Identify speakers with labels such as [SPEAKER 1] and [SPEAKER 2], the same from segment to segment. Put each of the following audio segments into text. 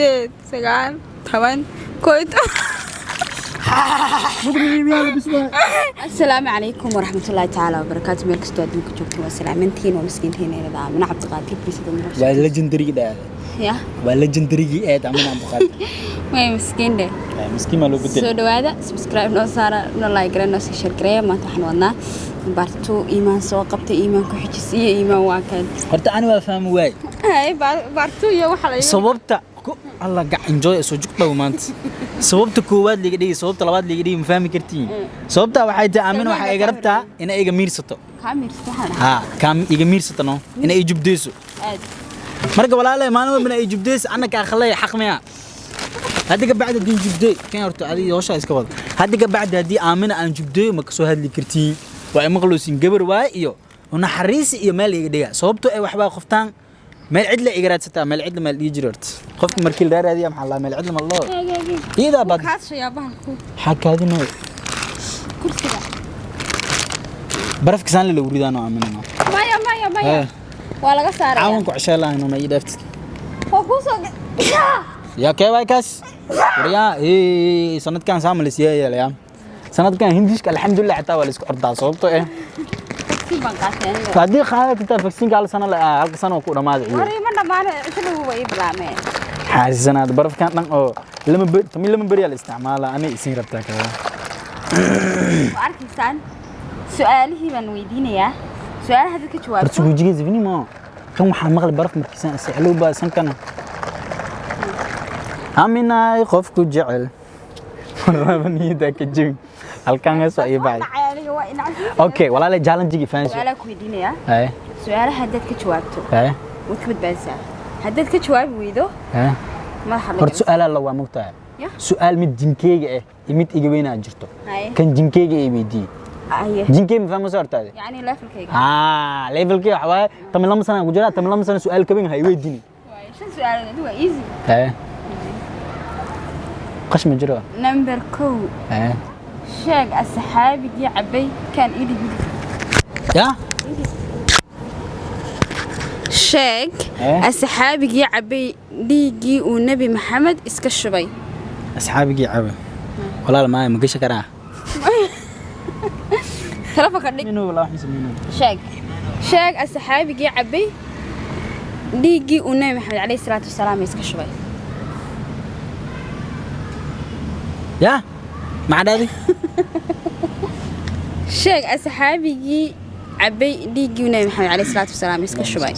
[SPEAKER 1] 8, 9, 10, 11.
[SPEAKER 2] Asalaamu calaykum waraxmatullaahi tacaala wabarakaatu. Meel kastoo adduunka joogta waa salaamantiin, waa miskiintiin eerada Aamina Cabdiqaadir biisada.
[SPEAKER 3] Waa legendary dhaada.
[SPEAKER 2] Ya.
[SPEAKER 3] Waa legendary eed Aamina Cabdiqaadir.
[SPEAKER 2] Way miskiin dheh.
[SPEAKER 3] Miskiin ma loo bedel.
[SPEAKER 2] Soo dhawaada, subscribe noo saara, noo like garee, noo sii share gareeya. Maanta waxaan wadnaa part 2. Iimaan soo qabtay, Iimaan ku xijisiiye. Iimaan waa kan.
[SPEAKER 3] Horta ani waa fahmi waay.
[SPEAKER 1] Hay, part 2 iyo waxa la
[SPEAKER 3] Sababta alla gac enjoy soo jug dhow maanta. Sababta koowaad liiga dhigi, sababta labaad liiga dhigi, ma fahmi kartiin. Sababta waxay tahay, Aamina waxay iga rabtaa inay iga miirsato.
[SPEAKER 2] Kaa miirsato waxaa dhahaa.
[SPEAKER 3] Ha, kaa iga miirsato, no inay i jubdeyso.
[SPEAKER 2] Aad.
[SPEAKER 3] Marka walaalay, maalin walbana ay jubdeyso, annaka akhlay xaq miya? Hadda ka bacdi haddii jubdey kan horta adiga hawshaa iska wada. Hadda ka bacdi haddii Aamina aan jubdeeyo, ma kasoo hadli kartiin. Waa imaqloosin gabar waaye iyo naxariis iyo meel iga dhiga, sababtoo ay waxbaa qoftaan meel cidla iga raadsataa, meel cidla meel dhihi jiro. Horta qofka markii la raadiya maxaa la meel cidla ma loo iidaa bad.
[SPEAKER 1] Kaas shayaabaha ku.
[SPEAKER 3] Maxaa kaadinooy?
[SPEAKER 1] Kursiga.
[SPEAKER 3] Barafka saan la ridaano, Aamina, no?
[SPEAKER 1] Maya, maya, maya.
[SPEAKER 3] Eh.
[SPEAKER 1] Waa laga saaraya.
[SPEAKER 3] Caawanku cesheelaayno ma ii dhaaftid?
[SPEAKER 1] Waa kuu soo
[SPEAKER 3] Yaa kee waay kaas waryaa? Sanadkan saama la siiyay yeelaya. Sanadkan Hindishka alxamdulilah xitaa waa la isku ordaa, sababtoo eh
[SPEAKER 2] Vaccine baan qaatay aniga.
[SPEAKER 3] Haddii qaadat xitaa vaccine hal sano la halka sano ku dhamaaday iyo
[SPEAKER 2] War ima dhammaanay, cisho waa ii bilaabmeen.
[SPEAKER 3] Xaasisanaad barafkan dhan oo lama ber tami lama beriyaa la isticmaalaa, anay isiin rabtaa kaga.
[SPEAKER 2] Waa arkaysaan, su-aalihii baan weydiinayaa, su-aalaha hadda ka
[SPEAKER 3] Horta
[SPEAKER 2] jawaabto.
[SPEAKER 3] Wejigiisa finimo kan waxaa maqli baraf markiisaan isexlow baa sankana. Aaminaay, qofku jecel marnaba niyadda ka jebin. Halkan hees waa ii baxay.
[SPEAKER 2] Dhacay aniga waa inacsi.
[SPEAKER 3] Okay walaalay, challenge-gii fahansi.
[SPEAKER 2] Su-aalaha ku weydiinayaa.
[SPEAKER 3] Haye.
[SPEAKER 2] Su-aalaha haddaad ka jawaabto,
[SPEAKER 3] haye,
[SPEAKER 2] waad ka badbaadisaa. Haddaad ka jawaabi weydo,
[SPEAKER 3] haye,
[SPEAKER 2] madaxa la
[SPEAKER 3] Horta su-aalaa la waa mogtahay.
[SPEAKER 2] Ya.
[SPEAKER 3] Su-aal mid jinkeyga ah iyo mid iga weynaa jirto.
[SPEAKER 2] Haye.
[SPEAKER 3] Kan jinkeyga ay weydiiyey.
[SPEAKER 2] Aye.
[SPEAKER 3] Jinkey ma fahmayso hortaade?
[SPEAKER 2] Yacni levelkayga.
[SPEAKER 3] Aa, levelkii waxa waaye 12 sana ku jiraa. 12 sano su-aal ka weyn ha i weydiini.
[SPEAKER 2] Waaye, shan su-aalood adigu waa easy.
[SPEAKER 3] Haye, qash ma jiro.
[SPEAKER 2] Number 1.
[SPEAKER 3] Haye.
[SPEAKER 2] Sheeg asxaabigii cabay kan idhib.
[SPEAKER 3] Ya.
[SPEAKER 2] Sheeg
[SPEAKER 3] Eh?
[SPEAKER 2] asxaabigii cabay dhiiggii uu Nebi Maxamed iska shubay.
[SPEAKER 3] Asxaabigii cabe, walaal maaya ma gasha karaa?
[SPEAKER 2] Telefonka dhig.
[SPEAKER 3] Inuu walaa wax ma sameynaa.
[SPEAKER 2] Sheeg, sheeg asxaabigii cabay dhiiggii uu Nebi Maxamed calayhi salaatu wasalaam iska shubay.
[SPEAKER 3] Ya, maxaa dhahday?
[SPEAKER 2] Sheeg asxaabigii cabay dhiiggii uu Nebi Maxamed calayhi salaatu wasalaam iska shubay.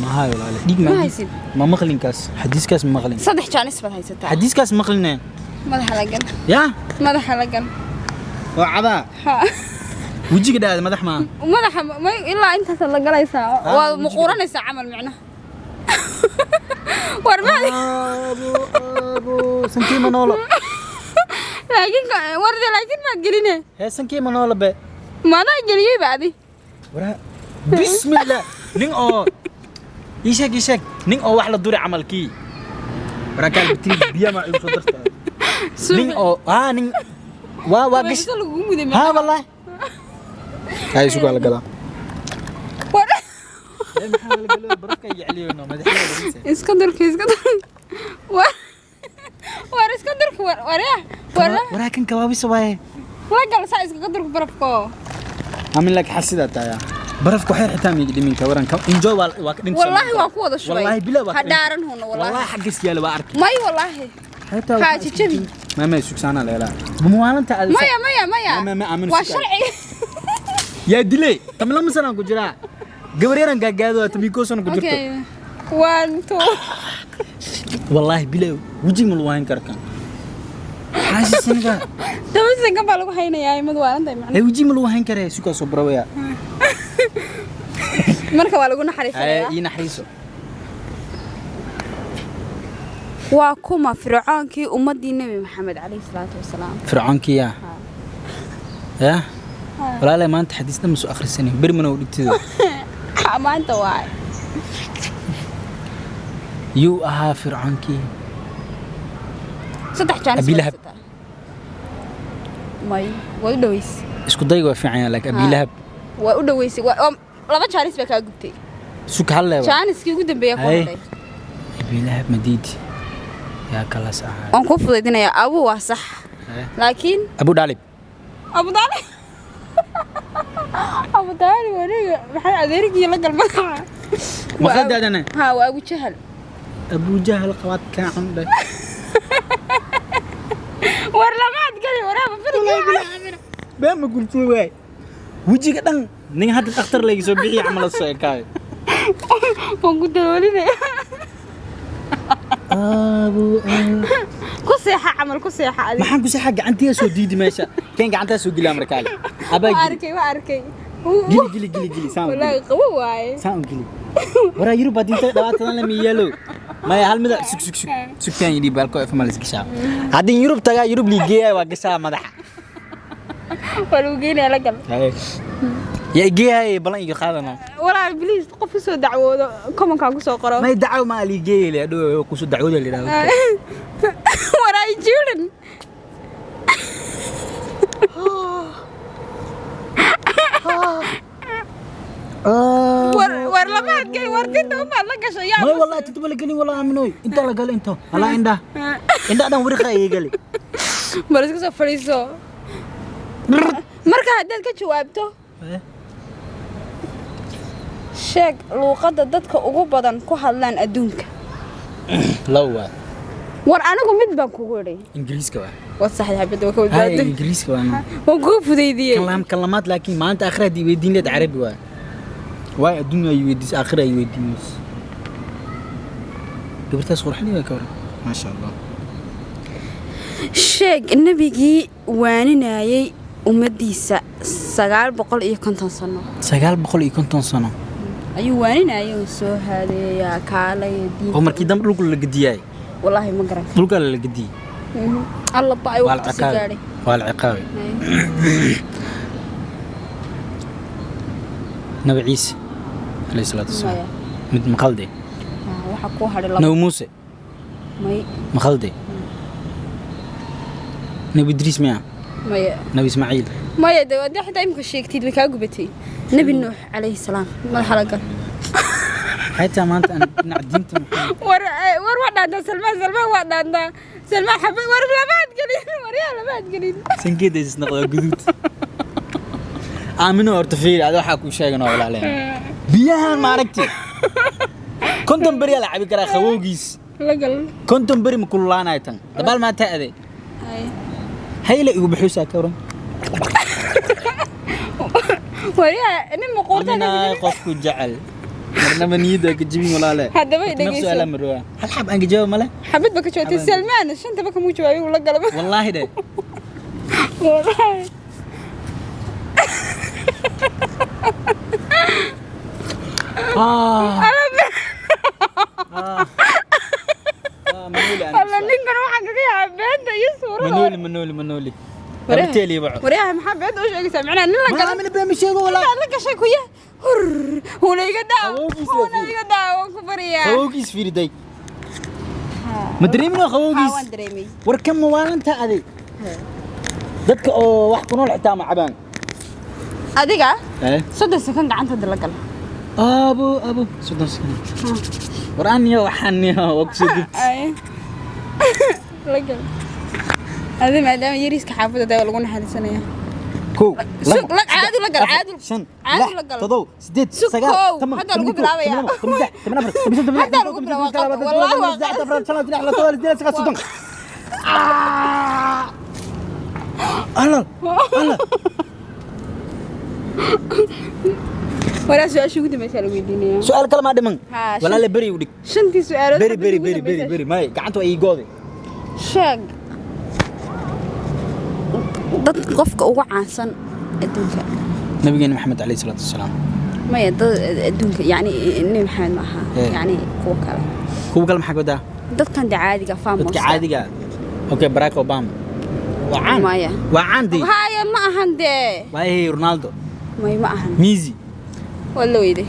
[SPEAKER 3] Ma hayo walaale, dhiig
[SPEAKER 2] Ma
[SPEAKER 3] ma
[SPEAKER 2] haysid?
[SPEAKER 3] Ma maqlinkaas, xadiiskaas ma maqlin.
[SPEAKER 2] Saddex jaanis baad haysataa.
[SPEAKER 3] Xadiiskaas maqline.
[SPEAKER 2] Madaxa la gal.
[SPEAKER 3] Ya.
[SPEAKER 1] Madaxa la gal.
[SPEAKER 3] Oo cabaa.
[SPEAKER 1] Ha.
[SPEAKER 3] Wejiga dhaada, madax maa.
[SPEAKER 1] Madaxa ma ilaa intaas la galaysaa.
[SPEAKER 3] Ah,
[SPEAKER 1] waa
[SPEAKER 3] wejiga.
[SPEAKER 1] Muquuranaysaa camal micnaha. War ma
[SPEAKER 3] Abo abo, sankii ma noolo.
[SPEAKER 1] Laakiin warde, laakiin maad geline.
[SPEAKER 3] Hee, sankii ma noolo be.
[SPEAKER 1] Maadaa geliyey ba adi?
[SPEAKER 3] Waraa, bismillah, nin oo ii sheeg, ii sheeg nin oo wax la duri camalkii. Waraa kaal bitiri biya ma igu soo dartaa. Nin oo nin waa gash.
[SPEAKER 1] Meesha lagugu muday.
[SPEAKER 3] Haa wallahi, hay sugaa la galaa.
[SPEAKER 1] War.
[SPEAKER 3] Maxaa la galo? Barafka iga celiyeyno madaxda.
[SPEAKER 1] Iska durka, iska durka. War, war, iska durka. War, war, war.
[SPEAKER 3] Waraa kan kawaabisa waaye.
[SPEAKER 1] La gal saa, iskaga durka barafko.
[SPEAKER 3] Amin lak xasida taaya. Barafku waxay xitaa miig dhiminka waran ka enjoy waa ka dhinta.
[SPEAKER 1] Wallaahi waa ku wada shubay.
[SPEAKER 3] Wallaahi bilaa waa
[SPEAKER 1] Ha dhaaran huno wallaahi.
[SPEAKER 3] Wallaahi xaggas yaala waa arkay.
[SPEAKER 1] May, wallaahi.
[SPEAKER 3] Xitaa
[SPEAKER 1] Ha jajabi.
[SPEAKER 3] Ma sugsaana leela muwaalanta aad.
[SPEAKER 1] Maya, maya, maya.
[SPEAKER 3] Ma aamin.
[SPEAKER 1] Waa
[SPEAKER 3] Sugaayo.
[SPEAKER 1] sharci.
[SPEAKER 3] Yaa dilay, 12 sana ku jiraa, gabar yaran gaagaado 11 sano ku jirto.
[SPEAKER 1] Okay, one, two.
[SPEAKER 3] Wallaahi bilaa wejiga ma lagu hayn karo kan xaasisaniga.
[SPEAKER 1] 10 sanka baa lagu haynayaa, imad waalantahay macnaha.
[SPEAKER 3] Ee, wejiga ma lagu hayn karee, sugaa soo barawaya.
[SPEAKER 1] Marka waa lagu naxariisanayaa.
[SPEAKER 3] Ii naxariiso.
[SPEAKER 2] Waa kuma fircoonkii ummaddii Nebi Maxamed calayhi salaatu wasalaam?
[SPEAKER 3] Fircoonkii yaa ya walaalay, maanta xadiisna ma soo akhrisanin, bermana u dhigtido.
[SPEAKER 1] Maanta waay.
[SPEAKER 3] Yuu ahaa fircoonkii?
[SPEAKER 2] Saddex jaanis
[SPEAKER 3] Abi
[SPEAKER 2] baad
[SPEAKER 3] Lahab.
[SPEAKER 2] haysataa. May, waa u dhaweysay.
[SPEAKER 3] Isku dayga waa fiican yahay, laakiin Abi Lahab.
[SPEAKER 2] Waa u dhaweysay. Laba jaanis baa kaa gubtay.
[SPEAKER 3] Sug hal leeba.
[SPEAKER 2] Jaaniskii ugu dambeeya ku
[SPEAKER 3] Hay.
[SPEAKER 2] hadhay.
[SPEAKER 3] Abi Lahab madiidi. Yaa kala saacay.
[SPEAKER 1] Waan kuu fudaydinayaa. Abu waa sax, laakiin
[SPEAKER 3] Abu Daalib.
[SPEAKER 1] Abu Daalib, Abu Daalib aniga maxay adeerigii la gal madaxa.
[SPEAKER 3] Maqaldaadana.
[SPEAKER 1] Ha, waa Abu Jahal.
[SPEAKER 3] Abu Jahal qabaad kaa cundhay.
[SPEAKER 1] War lamaad gali waraaba firigi.
[SPEAKER 3] Been ma gurtay waay. Wejiga dhan nin hadda dhakhtar layga soo bixiya camal soo ekaayo.
[SPEAKER 1] Waan ku daloolinaya.
[SPEAKER 3] Abu
[SPEAKER 1] Ku seexa camal, ku seexa adiga.
[SPEAKER 3] Maxaan ku saxa? Gacantiyaa soo diidi meesha. Keen gacantaa soo geliya markaale. Abaa
[SPEAKER 1] Waa
[SPEAKER 3] geli.
[SPEAKER 1] arkay, waa arkay.
[SPEAKER 3] Geli, geli, geli, geli, saan u geli.
[SPEAKER 1] Wallaahi qabo waaye.
[SPEAKER 3] Saan u geli. Waraa Yurub haddii inta dhawaatadan lama yeelo. Maya, hal mida sug, sug, sug. Sugtaan yidhi baalko FM la gashaa. Haddii Yurub tagaa, Yurub liigeeyaa, waa gashaa madaxa.
[SPEAKER 1] Waa lagu geenaya, la gal.
[SPEAKER 3] Yaa igeeyahay? Balan iga qaadano.
[SPEAKER 1] Walaal, please, qof usoo dacwoodo comment-kaan kusoo qoro.
[SPEAKER 3] May dacaw ma liigeeyay le adhow kusoo dacwooda la yidhaahdo.
[SPEAKER 1] War ay jirin. War lamaad geli, war dinta umaad la gashay yaa.
[SPEAKER 3] May, wallahi tinta la gelin, walaa aaminooy. Inta la galo, inta halaa indha indha dhan wariqa iga gali.
[SPEAKER 1] Bal iska soo fadhiiso. Marka haddaad ka jawaabto, sheeg luuqadda dadka ugu badan ku hadlaan adduunka.
[SPEAKER 3] Low waa.
[SPEAKER 1] War anigu mid baan kugu idhay.
[SPEAKER 3] Ingiriiska waa.
[SPEAKER 1] Waad saxday, xabadda waa ka
[SPEAKER 3] Hay.
[SPEAKER 1] badbaaday.
[SPEAKER 3] Ingiriiska waa.
[SPEAKER 1] Waan kugu fudaydiyey.
[SPEAKER 3] Kalaam kalamaad, laakiin maalinta aakhira haddii weydiin leed carabi waa waay, adduunya ay weydiis, aakhira ay weydiinayso. Gabartaas qurxani waa ka waran, maasha Allah.
[SPEAKER 2] Sheeg nebigii waaninayay ummaddiisa 950 sano.
[SPEAKER 3] 950 sano.
[SPEAKER 2] Ayuu waaninayay oo soo haadeeyaa kaalaya diinta.
[SPEAKER 3] Oo markii dambe dhulka la gediyay.
[SPEAKER 2] Wallaahi ma garan.
[SPEAKER 3] Dhulka la gediyay.
[SPEAKER 1] Alla ba ay
[SPEAKER 3] Waa la
[SPEAKER 1] waqti sii
[SPEAKER 3] ciqaabay.
[SPEAKER 1] gaadhay.
[SPEAKER 3] Waa la ciqaabay. Nabi Ciise calayhi salaatu wasalaam.
[SPEAKER 2] Maya.
[SPEAKER 3] Mid maqalde.
[SPEAKER 2] Waxaa kuu hadhay laba.
[SPEAKER 3] Nabi Muuse.
[SPEAKER 2] May.
[SPEAKER 3] Maqalde. Nabi Idriis miya?
[SPEAKER 1] Maya.
[SPEAKER 3] Nabi Ismaaciil.
[SPEAKER 1] Maya, de haddii xitaa imika sheegtid way kaa gubatay.
[SPEAKER 2] Nebi Nuux calayhi salaam, madaxa la gal.
[SPEAKER 3] Xataa maanta aan dhinaca diinta maxaa
[SPEAKER 1] War war waa dhaantaa Salmaan, Salmaan waa dhaantaa Salmaan xabad. War lamaad gelin, war yaa lamaad gelin.
[SPEAKER 3] Sangeeda is noqdaa guduud. Aamino, horta fiiri, ada waxaa kuu sheegan oo walaaleen biyahan ma aragti, 50 beri aa la cabi karaa qabowgiis.
[SPEAKER 1] La gal.
[SPEAKER 3] 50 beri ma kululaanayo tan dabaal maa taade hayle igu buxuusaa ka waran.
[SPEAKER 1] War yaa nin muquurta.
[SPEAKER 3] Aaminaa, qofku jecel marnaba niyadda ka jibin walaale.
[SPEAKER 1] Haddaba i
[SPEAKER 3] Horta nafsu
[SPEAKER 1] dhegeyso.
[SPEAKER 3] ala marwaa hal xab aan ka jawaab male.
[SPEAKER 1] Xabad ba ka jawaabtay Salmaan, shantaba kamuu jawaabay, uu la galaba.
[SPEAKER 3] Wallaahi de.
[SPEAKER 1] Wallaahi.
[SPEAKER 3] Ah. Ah, Manoli aan
[SPEAKER 1] Alla, ninkan waxaan kaga yaabaa beenta iyo suurada.
[SPEAKER 3] Manoli, Manoli, Manoli. Abarteeli baco.
[SPEAKER 1] Waryaha, maxaa beenta u sheegaysaa? Macnaha nin la
[SPEAKER 3] Ma
[SPEAKER 1] gala
[SPEAKER 3] aamina, been ma sheego walaa.
[SPEAKER 1] Intaad la gashay kuya hur huna iga daa.
[SPEAKER 3] Qabowgiis la
[SPEAKER 1] Huna
[SPEAKER 3] fiiri.
[SPEAKER 1] iga daa, waan ku baryaa.
[SPEAKER 3] Qabowgiis fiiriday. Ma dareemin oo qabowgiis?
[SPEAKER 2] Waan dareemay.
[SPEAKER 3] War kan mawaalanta aday. Dadka oo wax ku nool xitaa ma cabaan.
[SPEAKER 1] Adiga
[SPEAKER 3] Eh?
[SPEAKER 1] 30 second gacanta la gal.
[SPEAKER 3] Abo, abo, 30 second. War aniyo waxaan niyo waa ku soo gubtay.
[SPEAKER 1] Ay. La gal adi, maadaama yariiska xaafadda daa lagu naxariisanaya.
[SPEAKER 3] Kow,
[SPEAKER 1] Sug,
[SPEAKER 3] labo,
[SPEAKER 1] caadi la gal,
[SPEAKER 3] afar,
[SPEAKER 1] caadi.
[SPEAKER 3] shan,
[SPEAKER 1] Caadi
[SPEAKER 3] lix,
[SPEAKER 1] la gal.
[SPEAKER 3] todob, sideed,
[SPEAKER 1] Sug,
[SPEAKER 3] sagaal,
[SPEAKER 1] kow.
[SPEAKER 3] toban,
[SPEAKER 1] Hadda lagu
[SPEAKER 3] 11,
[SPEAKER 1] bilaabayaa.
[SPEAKER 3] 12, 13, 14, 15, 16,
[SPEAKER 1] Hadda lagu bilaabaa,
[SPEAKER 3] 17, 18,
[SPEAKER 1] wallaahi waa
[SPEAKER 3] 19, 20, 21, 22, 23, 30. Alal, alal.
[SPEAKER 1] Waraa su-aasha ugu dambaysaa lagu weydiinaya.
[SPEAKER 3] Su'aal kale maa dhiman?
[SPEAKER 1] Haa,
[SPEAKER 3] Walaale, beri u dhig.
[SPEAKER 1] Shantii su-aalood
[SPEAKER 3] Beri,
[SPEAKER 1] xabadii
[SPEAKER 3] beri,
[SPEAKER 1] ugu
[SPEAKER 3] beri, beri,
[SPEAKER 1] dambaysaa.
[SPEAKER 3] beri. May gacanta waa ii gooday.
[SPEAKER 2] Sheeg dad qofka ugu caansan adduunka.
[SPEAKER 3] Nabigeena Maxamed calayhi salaatu wasalaam.
[SPEAKER 2] Maya, dad adduunka yacni Nebi Maxamed ma aha.
[SPEAKER 3] Eh.
[SPEAKER 2] Yacni kuwa kale.
[SPEAKER 3] Kuwa kale maxaa ka wadaa?
[SPEAKER 2] Dadkan de caadiga famous.
[SPEAKER 3] Dadka caadiga. Okay, Barack Obama waa caan.
[SPEAKER 2] Maya.
[SPEAKER 3] Waa caan dee.
[SPEAKER 2] Haya, ma ahan dee.
[SPEAKER 3] Waayahay, Ronaldo.
[SPEAKER 2] May, ma ahan.
[SPEAKER 3] Messi.
[SPEAKER 1] Waa la weyday.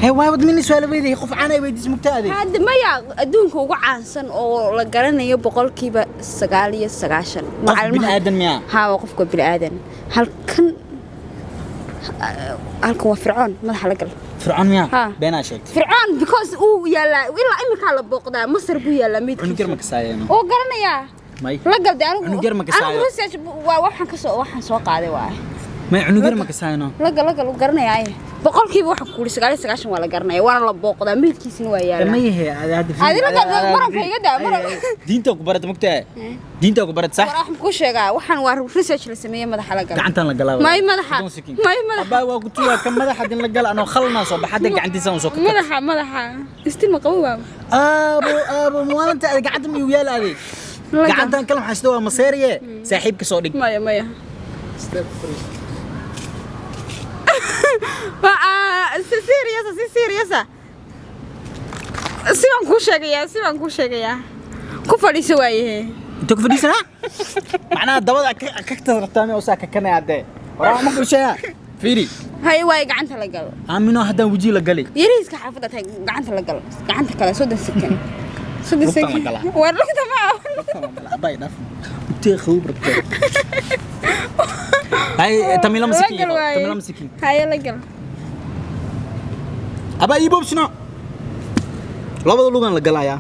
[SPEAKER 3] Hee, waay wad min su'aal weyday, qof caan ay weydiis mugta adeeg.
[SPEAKER 2] Hadda maya, adduunka ugu caansan oo la garanayo 99%.
[SPEAKER 3] Qof bini aadan miyaa?
[SPEAKER 2] Haa, waa qofka bini aadan. Halkan, halkan waa Fircoon, madaxa la gal.
[SPEAKER 3] Fircoon miyaa?
[SPEAKER 1] Ha.
[SPEAKER 3] Beenaa sheegtay.
[SPEAKER 1] Fircoon, because uu yaalaa ilaa iminkaa la booqdaa, Masar buu yaalaa
[SPEAKER 3] Cunug yar
[SPEAKER 1] meydkiisa.
[SPEAKER 3] Ma kasaayeeno.
[SPEAKER 1] Oo garanayaa.
[SPEAKER 3] May.
[SPEAKER 1] La galday anigu.
[SPEAKER 3] Cunug yar ma kasaayo.
[SPEAKER 1] Anigu research waa waxaan kasoo, waxaan soo qaaday waaye.
[SPEAKER 3] May, cunug yar ma kasaayeeno.
[SPEAKER 1] La gal, uu garanayaa. Boqolkiiba waxaan ku yidhi 99 waa la garanaya, waana la booqdaa, meydkiisina waa yaalaa.
[SPEAKER 3] Ma yahe hadda.
[SPEAKER 1] Adi la gal, muranka iga daa, muran.
[SPEAKER 3] Diinta ku barata mugtaa, diinta ku barata, sax.
[SPEAKER 1] War, waxaan kuu sheegaa, waxaan waa research la sameeyey. Madaxa la gal.
[SPEAKER 3] Gacantan la galaa.
[SPEAKER 1] May, madaxa. May, madaxa.
[SPEAKER 3] Abaa, waa ku tuwaa ka madaxa din la gala anoo khalnaa soo baxa hadda gacantiisa aan soo ka.
[SPEAKER 1] Madaxa, madaxa istil ma qabo waa.
[SPEAKER 3] Aabo, aabo, maalinta aad gacanta ma igu yaala adi.
[SPEAKER 1] La gal.
[SPEAKER 3] Gacantan kala waxaa sida waa maseeriye saaxiibka soo dhig.
[SPEAKER 1] Maya, maya. Waa si serious, si serious ah. Si baan kuu sheegayaa, si baan kuu sheegayaa. Ku fadhiiso waayahe.
[SPEAKER 3] Inta ku fadhiisanaa macnaha dabada ka tartaame oo saa kakanaya haddee waraa ma kulsheeyaa, fiiri.
[SPEAKER 1] Haye waaye, gacanta la gal.
[SPEAKER 3] Aamino, haddaan wejiga la gali.
[SPEAKER 1] Yariiska xaafadda tahay, gacanta la gal. Gacanta kale 30 second. 30
[SPEAKER 3] Lugtaan la
[SPEAKER 1] second.
[SPEAKER 3] galaa.
[SPEAKER 1] War, lugta ma aha.
[SPEAKER 3] Abay, dhaaf, intee khawb rabtee hay tamila.
[SPEAKER 1] La
[SPEAKER 3] Masikin.
[SPEAKER 1] gal waaye.
[SPEAKER 3] Tamila masikin.
[SPEAKER 1] Haye, la gal.
[SPEAKER 3] Abaa, ii boobsino, labada lugan la galayaa.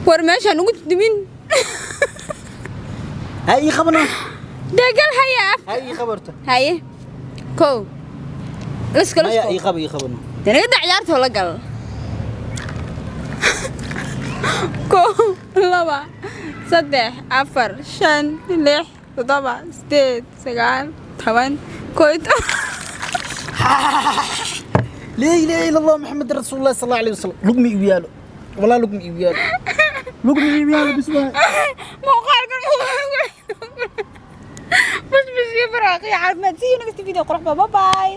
[SPEAKER 1] War, meeshaan ugu dumin.
[SPEAKER 3] Hay, ii qabno.
[SPEAKER 1] Dee gal haya af.
[SPEAKER 3] Hay, ii qabarto.
[SPEAKER 1] Haye. Kow. Let's go, let's
[SPEAKER 3] Maya.
[SPEAKER 1] go.
[SPEAKER 3] Ii qaba, ii qabno.
[SPEAKER 1] Dee ciyaarta la gal. Kow, laba, saddex, afar, shan, lix, toddoba, sideed, sagaal, 10, 11.
[SPEAKER 3] Laa ilaaha illa Allah, Maxamed rasuulullah sal allahu alayhi wasalam. Lugmi igu yaalo, walaa lugmi igu yaalo, lugmi igu yaalo bismillah.
[SPEAKER 1] Muuqaalkan bas bas iyo baraaqiyo caafimaad. See you next video. Qurux. Bye bye.